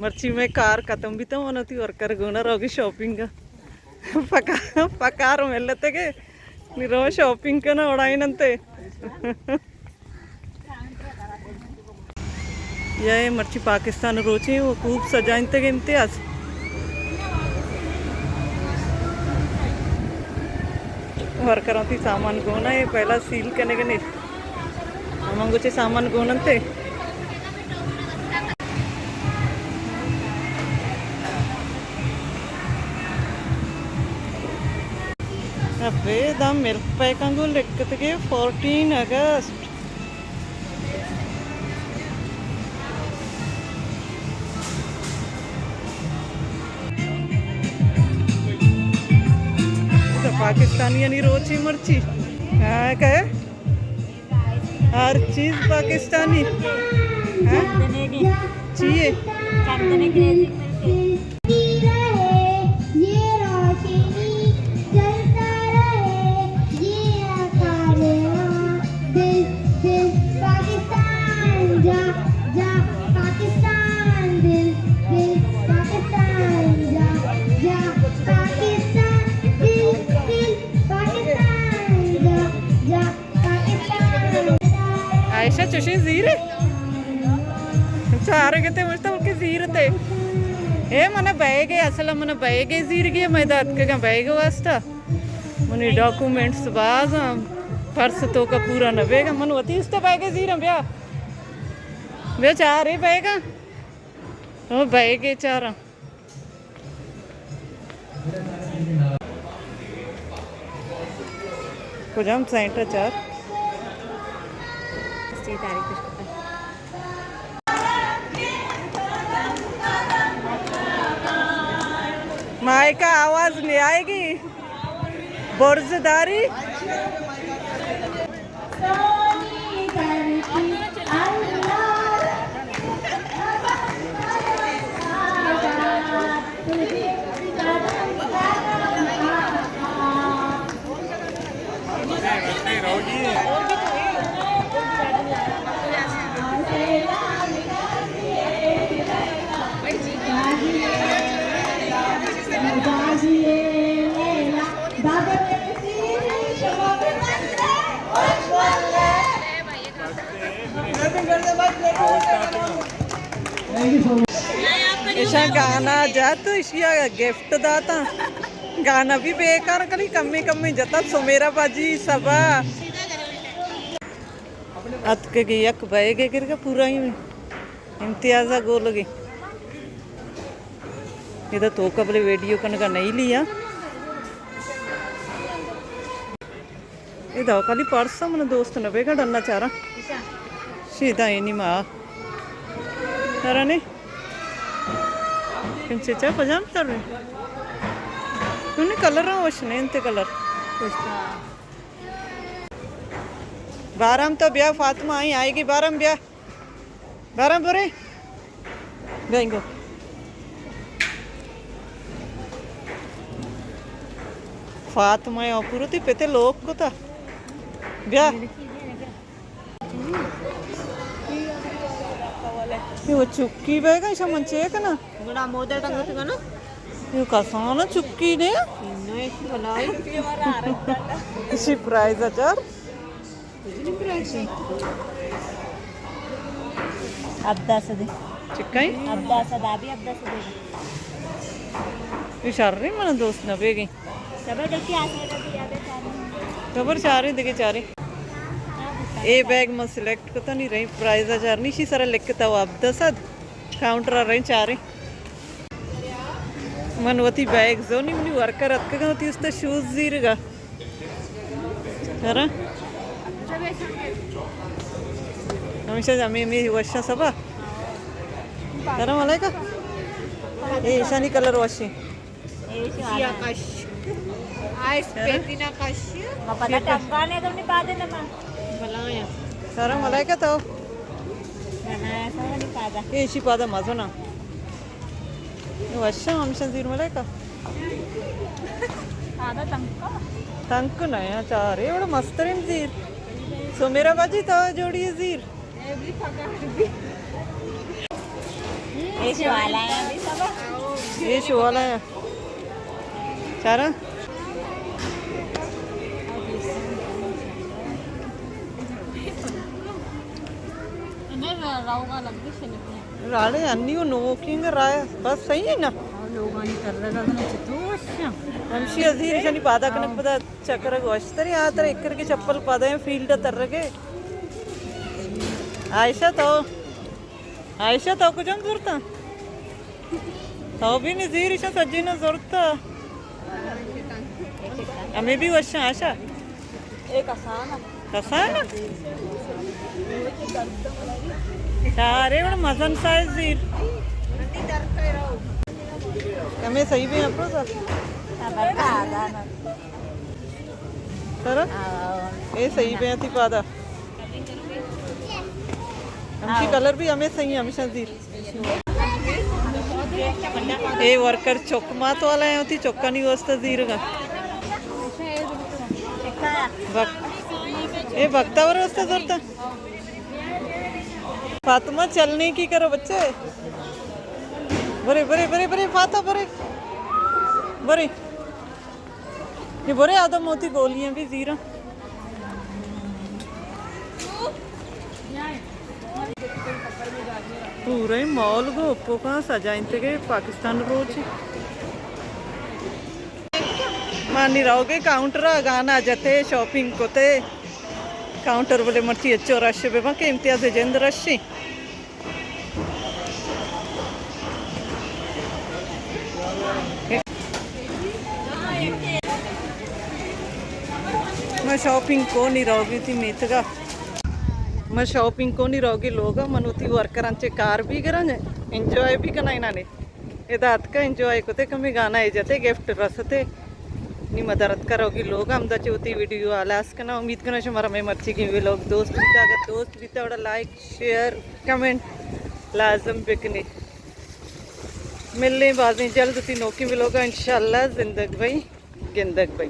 مرچی مئے کار ختم بیتگ، من وتی ورکر گونا روگی شاپنگ ءَ۔ پکا-، پکار ملتگ، نی رو شاپنگ کناں، اڑائیننت۔ یا اے مرچی پاکستان روچے، وہ خوب سجائینتگ امتیاز۔ ورکراں وتی سامان گونا، اے پہلا سیل کنگ نے۔ ہمن گوچے سامان گون انت۔ ابے، دا ملک پیکاں گوں لکھتگے فورٹین اگست۔ تو پاکستانیانی روچی مرچی۔ ہاں، کہے؟ ہر چیز پاکستانی۔ ہاں؟ چی اے؟ عائشہ چوشیں زیرے؟ چارگ تے مجھتا بلکہ زیر تے۔ اے من بیگ اے، اصل من بیگ اے زیرگی، میں دا اتکگاں بیگ واسطہ۔ منی ڈاکومنٹس باز آں، پرس توکا پورا نہ بیگا۔ من وتی است بیگ اے زیراں، بیا۔ بیا چارے بیگا۔ او بیگ اے چاراں۔ کجام سینٹ ءَ چار؟ مائیک ءَ آواز نہیں آئے گی۔ برز داری۔ ایشاں گانا جت، ایشی ءَ گفٹ داتاں۔ گانا بھی بیکار کلی، کمی کمی جتا۔ سمیرا باجی، سبا۔ اتکگی یک بیگے گرگا پورا ہی امتیازا گولگی۔ ادا توکا بلے ویڈیو کنگا نہیں لیا۔ ادا کلی پرسا من دوست نہ بیگا ڈنا چارا۔ شیدا اینی ما۔ چارا نے؟ انچے چا پجام چار رہے؟ انہیں کلر وش نے، انتے کلر۔ بارم تو بیا فاطمہ، آئی آئے گی، بارم بیا۔ بارم برے۔ بینگو۔ فاطمہ او پورو تی پتے لوک کو تا۔ بیا۔ یہ وہ چکی بیگا، ایشا من چیک نا۔ گڑا مودر ٹنگت گنا۔ یہ کسانا چکی نے؟ انو ایک بلائی۔ اسی پرائز اچار۔ ہبدہ سد۔ چکائی؟ ہبدہ سد، آبی ہبدہ سد۔ یہ شر رہی من دوست نہ بیگی۔ صبر دیکھی آسے رہی، آبے چارے۔ صبر چارے، دیکھے چارے۔ اے بیگ من سلیکٹ کتا نہیں رہی، پرائز اچار نہیں، شی سرا لکھتا ہوا ہبدہ سد۔ کاؤنٹر ءَ رئیں چاریں۔ من وتی بیگ زونی، منی ورکر اتکگاں وتی است شوز زیرگا۔ ترا؟ ہمیشہ ہمیں، ہمیں وشاں سبا۔ ترا ملائکہ؟ اے ایشانی کلر وشیں۔ ایشیا کش۔ آئس پیتینا کش۔ ما پتا ٹمکانے تو نہیں پادے نہ من۔ بلایا۔ سلام علیکم تو۔ نہ، نہ، ایسا نہیں پادا۔ اے ایشی پادا مزو نا۔ وشا ہمشن زیر ملائکہ۔ پادا تنکا۔ تنک نہ یا چارے، بڑا مسترین زیر۔ سمیرا باجی تو جوڑی زیر۔ اے شوالا ہے۔ اے شوالا ہے۔ چارا؟ راڑے انی و نوکیں رائے بس صحیح ہے نا؟ لوگانی ترگا کنا چتو وشا۔ ہمشی عزیز شنی پادا کنک پدا چکر گوشتری آتر اکر کے چپل پادا ہیں فیلڈ ترگے۔ عائشہ تو، عائشہ تو کجام زورتا؟ تو بھی نزیر ایشاں سجیناں زرتا۔ ہمیں بھی وشاں آشا۔ اے کسان۔ کسان؟ چارے وڑ مزن سائز زیر۔ ہمیں صحیح بھی اپروز۔ سر؟ اے صحیح بھی تھی پادا۔ ہمشی کلر بھی ہمیں صحیح، ہمیشہ زیر۔ اے ورکر چک مات والا ہے، ہوتی چکانی واسطہ زیرگا۔ بک-، اے بختاور واسطہ زرتا۔ فاطمہ چلنے کی کرو بچے۔ برے، برے، برے، برے، فاطمہ برے۔ برے۔ یہ برے آدم ہوتی گولیاں بھی زیرا۔ پورے مال گو پوکاں سجائنتگے پاکستان روچ۔ مانی روگے کاؤنٹر گانا جتے شاپنگ کتے۔ کاؤنٹر بلے مرچی اچو رش بے کہ امتیاز جند رشی۔ ما شاپنگ کونی روگی تھی میتگا۔ ما شاپنگ کونی روگی لوگا، من وتی ورکراں چے کار بھی گراں، انجوائے بھی کناں انانے۔ ادا اتکا انجوائے کتے، کمی گانا اے جتے، گفٹ رستے۔ نی ما درتکا روگی لوگا، ہمدا چے وتی ویڈیو آلاس کنا۔ امید کنا شمارا میں مرچی کی ویلوگ دوست بیتا، اگر دوست بیتا وڑا لائک، شیئر، کمنٹ لازم بکنی۔ ملیں بازیں جلد تھی نوکیں ویلوگا انشاءاللہ۔ زندگ بھائی، گندگ بھائی۔